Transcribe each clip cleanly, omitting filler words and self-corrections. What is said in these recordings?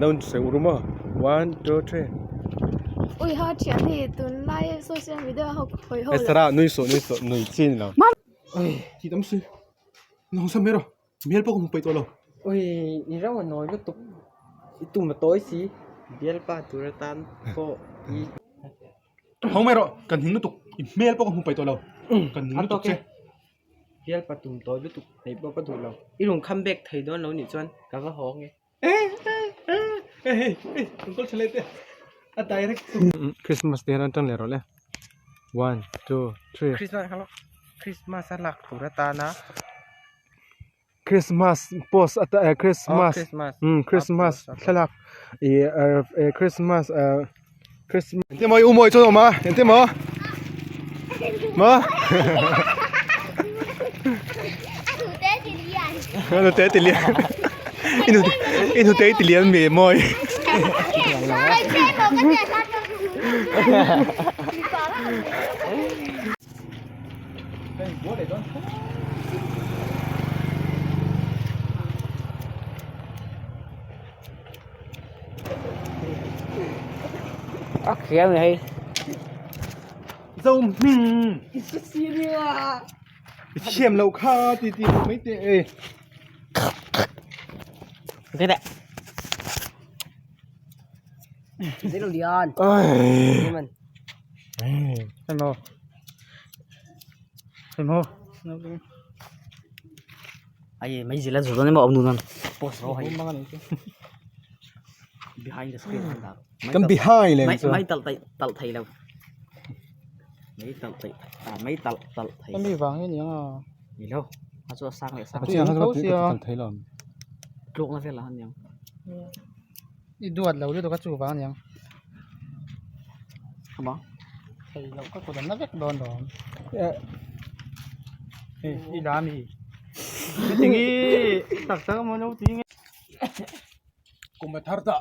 dawn sawi ur maw one two three. Ui ha thian hei tunlai social media ho hawi ho la. Sarah nui suh nui suh nui chi ni lo. Tih tam si nang sam mai rawh hmel pawh ka hmu peih tawh lo. Ui i reuh a nawi lutuk i tum a tawi si bialpa tur atan pawh i. Ho mai rawh kan hning lutuk i hmel pawh ka hmu peih tawh lo kan hning lutuk che. Bialpa tum tawi lutuk neih pawh ka duh lo i rawn come back thei dawn lo nih chuan ka va haw ange. Christmas te hian tan leh rawh le one two three. Christmas hello Christmas a lak tur atana Christmas post ata eh Christmas umm Christmas thlalak ih eh Christmas ah Christmas engtin maw i u mawi chuan a awm a engtin maw maw a hnute ti lian i hnute i hnute ti lian mi mawi A khéo này hay. Dâu Thiam lo kha ti ti mấy tệ ê. Thế này. Dễ đâu liền. Ôi. Hello. Hello. Ai mấy gì là rồi nó mà ông nôn post rồi hay. Behind the screen da. Kan behind lên Mấy mấy tal tal thầy đâu. Mấy tal thầy à mấy tal tal thầy. Cái mi vàng như nhang à. Gì đâu. A chu sang leh sang. Chiang ha tal thei lo. Tluk na vel a han niang. I duat lo lutuk a chu vang aniang. Hama. Thei lo ka kut an la vek dawn lawm. Hei i la mi. Tingi tak tak maw lo ti nge. Kum a thar ta.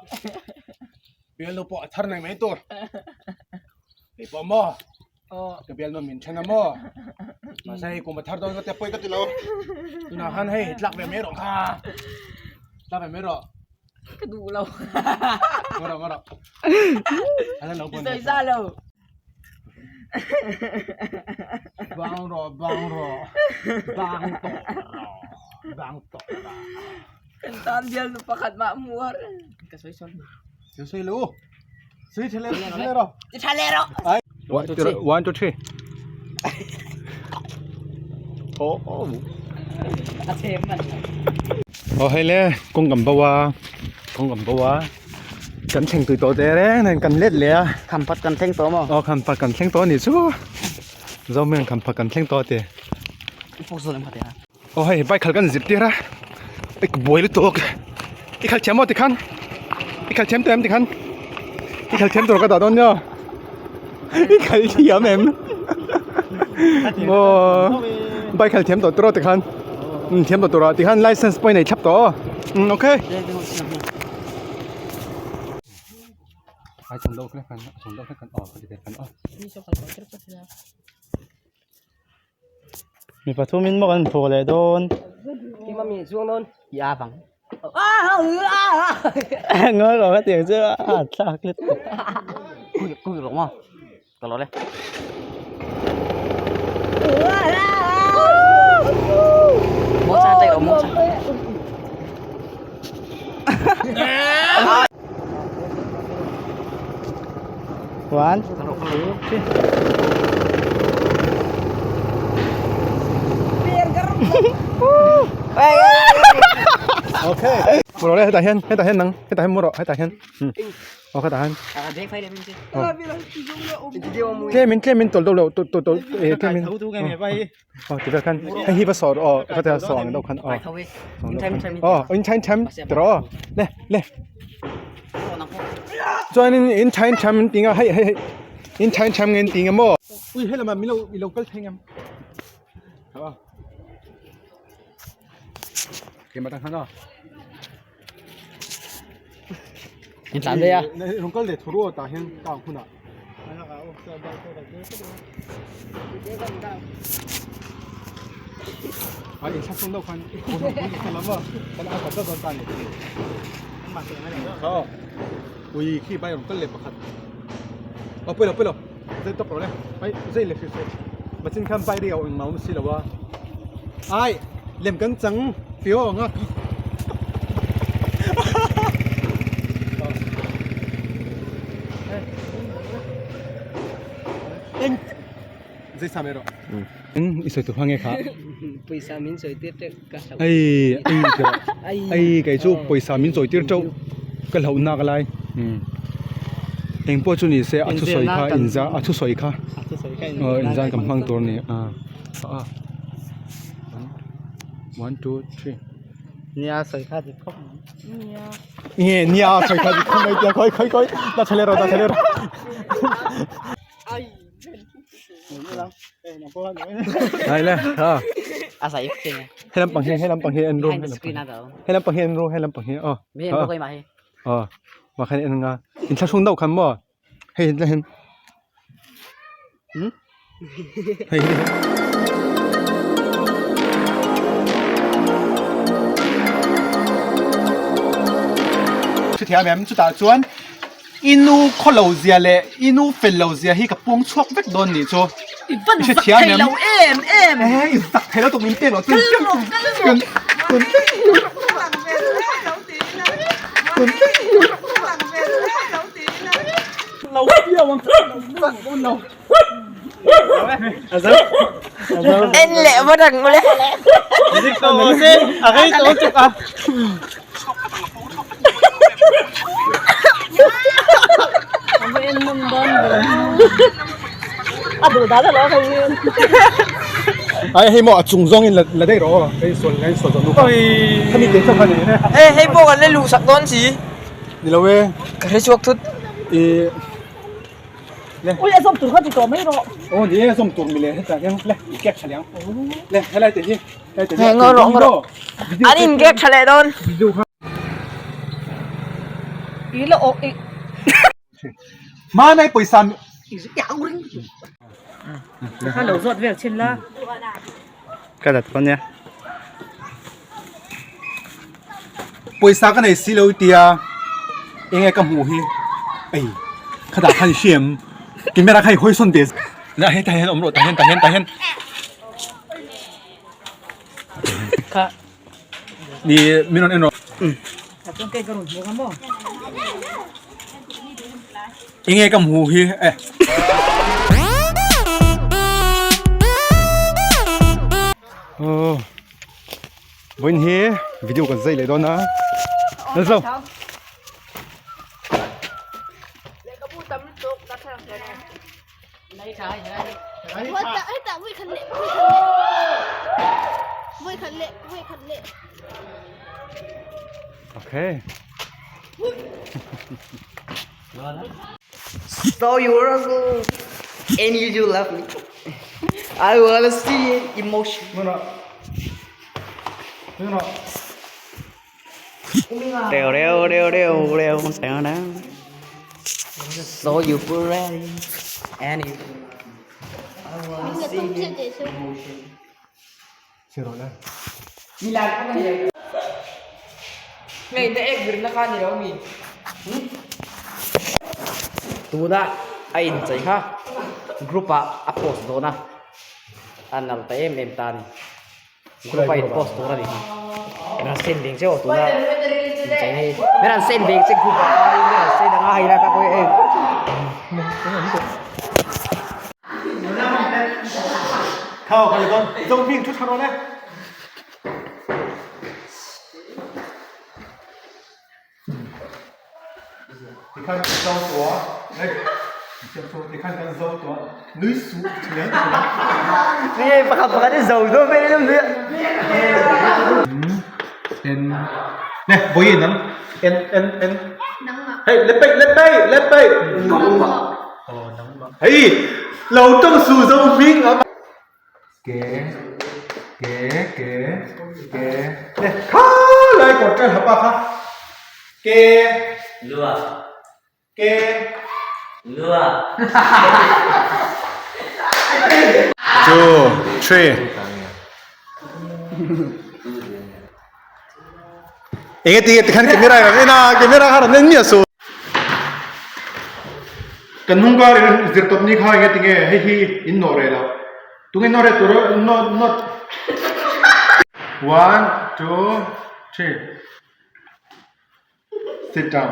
Bialnu pawh a thar nei mai tur. Hei pawh maw. Ka bialnu min then a maw. Mahse hei kum a thar dawn ka tia pawi ka ti lo. Tunah khan hei tlak ve mai rawh kha. Tlak ve mai rawh. Ka duh lo. Ngaw rawh ngaw rawh. I sawi za lo. Bang rawh bang rawh. Bang tawh rawh. Bang tawh rawh. Kan tan bialnu pakhat mah hmu har. Ka sawi sawi. Ka sawi lo. Sawi tha leh tha leh rawh. Tha leh rawh. One two three. One two three. Oh oh. A chhem man. Oh hei le kawng kan bo a kawng kan bo a kan thleng tui tawh teh reng nen kan let leh a. Khampat kan thleng tawh maw? Aw khampat kan thleng tawh a nih chu. Zomian khampat kan thleng tawh a ti. Aw hei bike khalh kan zir tir a i buai lutuk i khalh thiam maw tikhan i khalh thiam tawh em tikhan i khalh thiam tur ka dah dawn nia i khalh thiam em maw bike khalh thiam tawh tur aw tikhan um thiam tawh tur ah tikhan license pawh i nei thlap tawh aw um okay. Mi pathumin maw kan phur leh dawn. Ngawi rawh ka ti ang che a thlak lutuk. One. Okay. Mu rawh le hetah hian hetah hian nang hetah hian mu rawh hetah hian aw hetah hian tlemin tlemin tawlh deuh loh tawlh tawlh eh tlemin aw ti vel khan hei hi va sawh rawh aw khatia sawh ang deuh khan aw aw in thain tham ti rawh aw le le chuanin in thain tham an ti nga hei hei hei in thain tham nge an ti nga maw ui hei lamah min lo i lo kal thleng em aw keimah tang khan aw In tlan daih a. Rawn kal leh thu ruah tah hian ka ang hunah. Ai in thlak dawn deuh khan kan a khat dawn ta ni. Kha ui khi bai rawn kal leh pakhat aw pawilo pawilo zai tawp rawh le ai zai leh hrih hrih machin khan bai rei a awm si lo a ai lem kan chang fio ang a. Eng zai sa mai rawh. I sawi tur hmange kha. Pawisa min sawi tir teuh ka hlauh. Ei ei tih rawh. Ei kei chu pawisa min sawi tir teuh ka hlauh nak lai. Eng pawh chu ni se a thusawi kha inza a thusawi kha inzan kan hmang tur a ni a. 1 2 3 Nia sawi kha dik khawp mai. Nia. Nge nia sawi kha dik khawp mai tia khawi khawi khawi la tha leh rawh la tha leh rawh. Ai le ha. A sai thing. He lampang hi he lampang hi en ru. Behind the screen a do. He lampang hi en ru he lampang hi aw. Me en koi ma hi. Aw. Ma khan en nga. In thlahrung deuh khan maw. Hei la hian hei hi Chuthiam em chutah chuan i nu khaw lo zia leh i nu fel lo zia hi ka puang chhuak vek dawn nih chu I van zak thei lo em em e i zak thei lo tuk min pek loh chuan Kal rawh kal rawh En leh vat ang mawle. Ai hei maw a chung zawng in la daih rawh aw hei sawn ngai sawn zawh nu kha khami te chauh kha ni e. Hei hei pawh kan la luh sak dawn si. Ni lo e. Ka hre chhuak thut. I le. Ui a zawm tur kha ti tawh mai rawh. Aw ni e a zawm tur mile hetah hian le i kek tha liang. Le helai te hi helai te hi. Hei ngaw rawh ngaw rawh. An in kek tha leh dawn. Video kha. I la awh i. Hmanai pawisa Kha lo zawt vel chin la. Ka dat pawn nia. Pawisa ka nei si lo tia enge ka hmuh hi ei kha dah khan i hriam camera kha i hawi sawn ve na hei tah hian awm rawh tah hian tah hian tah hian Kha Ni min rawn en rawh. Enge ka hmu hi e. Oh. Vawiin hi video kan zai leh dawn a. Let's go. Okay. So you are and you do love me. I wanna see it emotion. Reo reo reo reo reo reo reo. So you put ready and you. I wanna see it emotion. Tuna a inchei kha group ah a post dawn a, a nal ta em em ta a ni. Group a in post tur a ni kha. An send veng che aw tuna inchei hei. Hmel an send veng che group ah khan hmel an send anga hei lai kha pawh hei. Thau ka le dawn zo hming thu tha rawn e. Tikhan kan zo tawh a, hei tikhan kan zo tawh a, nui suh thian thian. Nge pakhat pakhat i zo dawn mai em ni? En ne vawiin ang en en en hei le peih le peih le peih aw nangmah hei lo tawng su zo hming a Ke ke ke ke le kha lai kawr ṭan hapa kha ke lua ke lua 2 3. Enge tinge tikhan camera i rawn en a, camera kha rawn en miah suh. Kan hnung kar in zir tawp ni kha enge tinge hei hi in nawh reh loh. Tunge nawh reh tur nawh nawt. One, two, three. Sit down.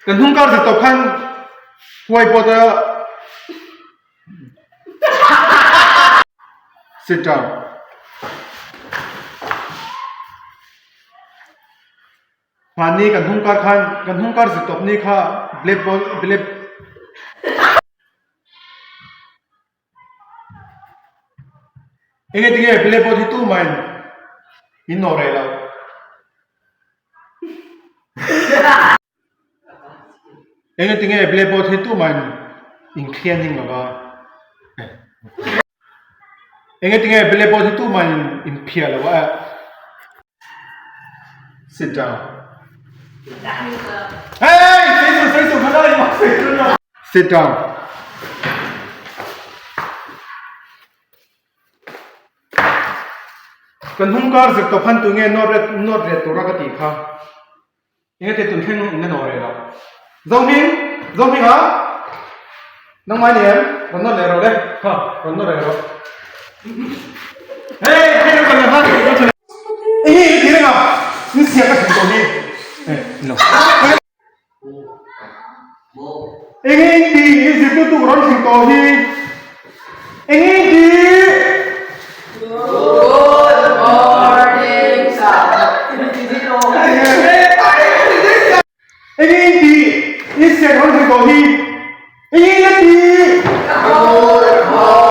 Kan hnung kar zir tawp khan whiteboard a Sit down. Hmanni kan hnung kar khan kan hnung kar zir tawp ni kha blackboard black Enge tinge blackboard hi tumahin in nawh reh loh. Enge tinge blackboard hi tumahin in cleaning lo va. Enge tinge blackboard hi tumahin in phiah lo a. Sit down. Hey! Sit down. Kan hnung kar zir tawp han tu nge nawt ret nawt ret tura ka tih kha. Enge te tun thleng in la nawh reh loh. Zohming! Zohming a! Nangmah ni em? Rawn nawt leh rawh le. Ha, rawn nawt reh rawh. Hey! Hei lo kal leh ha! Enge i ti reng a? In siam ka thlen tawh hi. Eh, lo. Enge in ti in zirtirtu ka rawn thleng tawh hi enge in ti? Good morning sir. Enge in ti in siam ka rawn thleng tawh hi enge in la ti? Good morning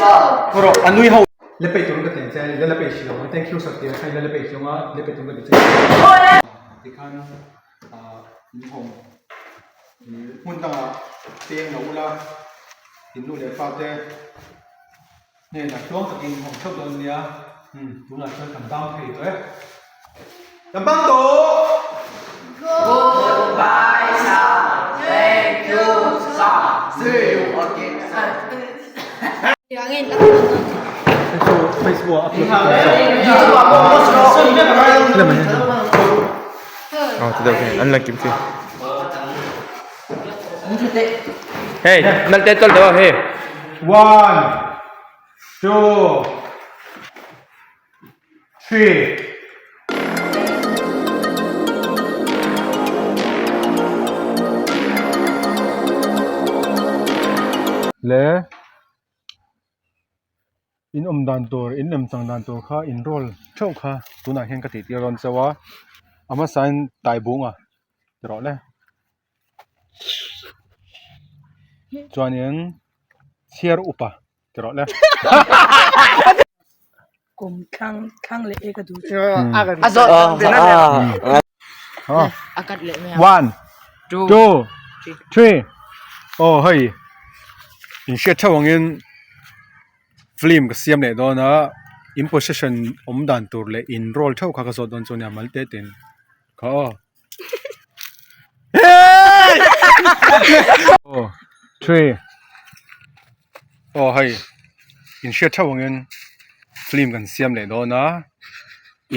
sir. Rawh a nui ho. Le peih turin ka ti ang che a, i la peih si lo ang thank you sir tia khan i la peih si lo ang a, le peih turin ka ti che. Tikhan in hawng hmun dangah peng lo ula in nu leh pa te hnenah tluang takin in hawng theuh dawn nia umm tunah chuan kan bang thei tawh e kan bang tawh Goodbye sir thank you sir see you again sir. Facebook ah upload Ờ, từ từ anh là kiếm gì? Hey, nal te tol do hey. One, two, three. Le In awm dan tur in lem chang dan tur kha in roll theuh kha tunah hian ka tih tir dawn chauh a a hmasa in tai bung a ti rawh le chuanin chhiar upa ti rawh le. One two three aw hei in hriat theuh angin film ka siam leh dawn a in position awm dan tur leh in roll theuh kha ka zawt dawn chu ania mal te ten kha aw aw three aw hei in hriat theuh angin film kan siam leh dawn a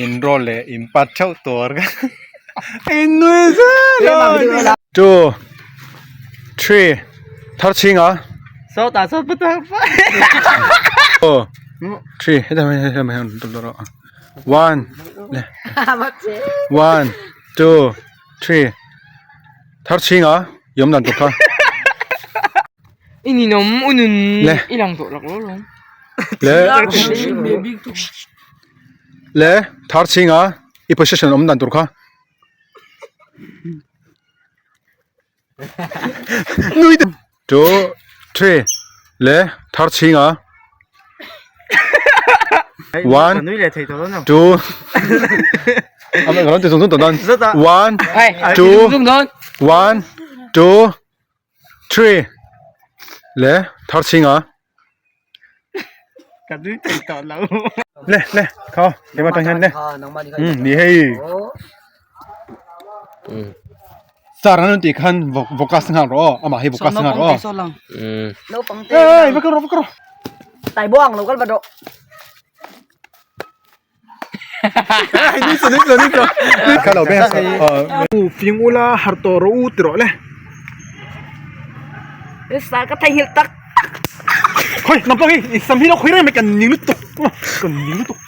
in roll leh in pat theuh tur in nui zel a two three thar chhing a Sawtah sawn putar two three hetah hian hetah hian one one two three thar chhing a i awm dan tur kha. I ninawm u nun Le. i lang tawh lak lo lawm. Le le thar chhinga i position awm dan tur kha. Nui te two three le thar chhinga one Nui leh thei tawh dawn lo. two Amah ka lo ti zung zung tawh dawn one two one two Three le thar chhinga Ka nui thei tawh lo. Le le kha keimah tang hian le um ni hei sir an rawn tih khan focus nghal rawh aw amah hi focus nghal rawh aw ei va kal rawh va kal rawh. Nui chu nui chu nui chu. Ka lo beng sa. U fing ula har tawh rawh u ti rawh le. Sa ka thei nghilh tak tak. Khawi nang pawh hi i sam hi lo khawi reng mai kan ning lutuk kan ning lutuk.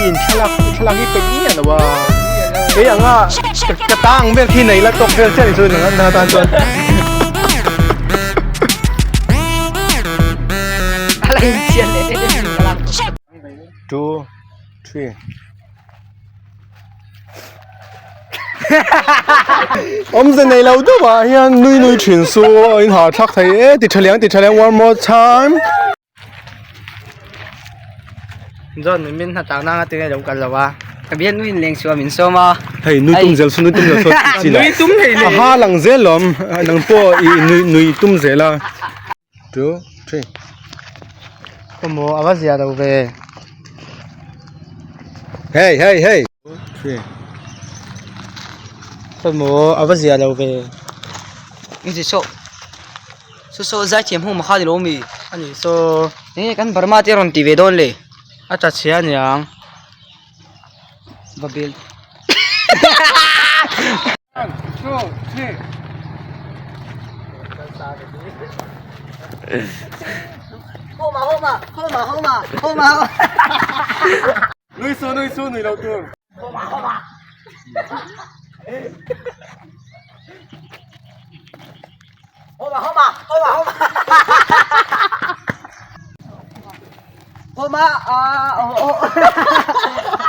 In thlalak thlalak hi peih nge lo a kei anga ka tang vel khi nei la tawk vel chiah ni chu nang na tan chuan two three Awmze nei lo deuh ah hian nui nui thin su a in ha thlak thei e ti tha liang ti tha liang one more time. John min hna tang nanga tinge lo kal lo a. Ka bian nui in leng chua min sawm a. Hei nui tum zel su nui tum zel su chi la. Nui tum thei le. A ha lang zel lawm nang pawh i nui nui tum zel a. 2 3 Kawmaw a va zia lo ve. Hey hey hey 3 Kawmaw a va zia lo ve. Ni chi saw saw saw zai thiam ho makha ni lo mi. Ani saw. Enge kan Burma te rawn ti ve dawn le. A tha chhia aniang. Va bel. 1 2 3 Nui su nui su nui lo tur.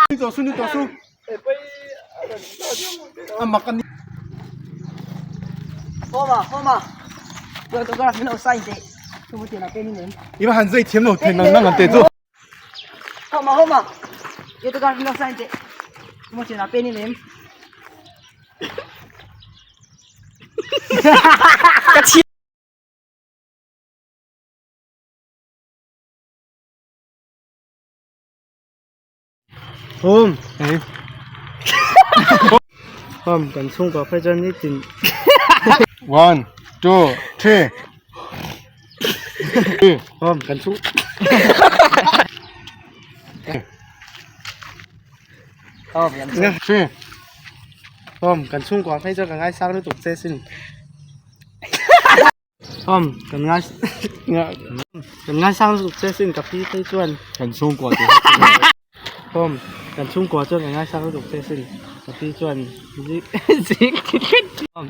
Nui tawh su nui tawh su. A mak a ni. I va han zai thiam lo thei nang nang ang te chu. Home Home kan chhungkua phei chuan nitin 1 2 3 Home kan chhung 3 Home kan chhungkua phei chuan ka ngaisang lutuk che sin Awm kan ngai kan ngaisang lutuk che sin ka pi phei chuan kan chhungkua te Awm kan chhungkua chuan kan ngaisang lutuk che sin ka pi chuan zik awm.